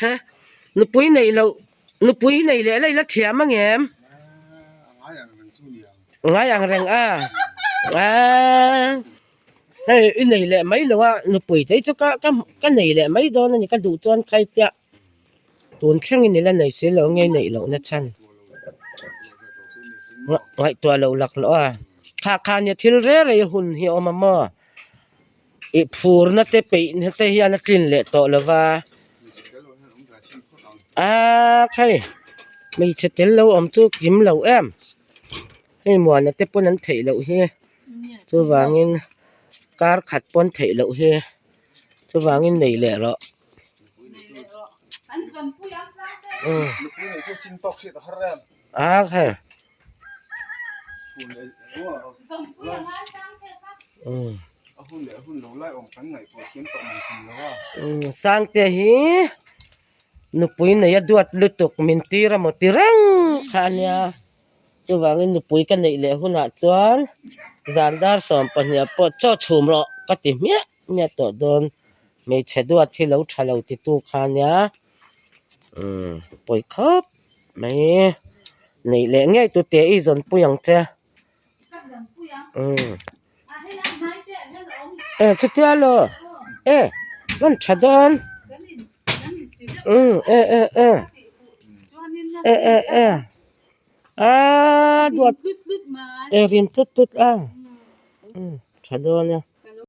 Hä? ໜູປຸຍໄດ້ແລ້ວ ໜູປຸຍໄດ້ແລ້ວ ໄດ້ລະຖຽມມາແງມ ງາຍອັງແຮງ ອາ ອາ ເອີ ອີ່ໄດ້ແລ້ວໄໝລະວ່າ ໜູປຸຍໄດ້ຈຸກະ ກະ ກະໄດ້ແລ້ວໄໝດອນນີ້ ກະດູດຕອນໄຂ່ເຕະ ໂຕນແຂງນີ້ລະໄດ້ຊິລະໄງໄດ້ແລ້ວນະຊັ້ນ ໄວ້ຕົວລະອຸລັກລະອາ ຄາຄາເນຍທິລເຣເຣຫຸ່ນຫິອອມມາມໍ ເອະ ພູຣນະເຕເປະນະເຕຮຽນະຕຣິນເລໂຕະລະວາ ອາ ໄຄ ມີສະເຕັນລາວອອມຈູກິມລາວແອມ ໃຫ້ໝໍນະເຕປົນນັ້ນໄທລາວເຮ ຈະວ່າງິນ ການຂັດປົນໄທລາວເຮ ຈະວ່າງິນໄດ້ແລເລາະ ອືມ ອາ ໄຄ ອືມ ອືມ ສາງເຕຫີ ໜູປຸຍເນຍດວດລຸຕຸກມິນຕີຣະໂມຕິເຣັງ ຄະເນຍ ຈະວ່າງນີ້ໜູປຸຍກະເນຍແລຫຸນນະຈວນ ຈານດານສອມປະເນຍ ປະເຈາະຊຸມເລາະກະຕິເມຍ ເນຍໂຕໂດນ ເມຊະດວດທີ່ເລົາທະເລົາຕິຕູຄາເນຍ ອືມ ປົຍຄັບ ແມ່ ເນຍແລແງໂຕເຕອີ່ຈົນປຸຍອັງເຈ ອືມ ເອ ຈະເຕໂລ ເອ ມັນຊະດອນ ອືມ ເອ ເອ ເອ ເອ ເອ ເອ ອາ ດວດ ເອ ລິນຕຸດຕຸດ ອາ ອືມ ຊະດອນເນຍ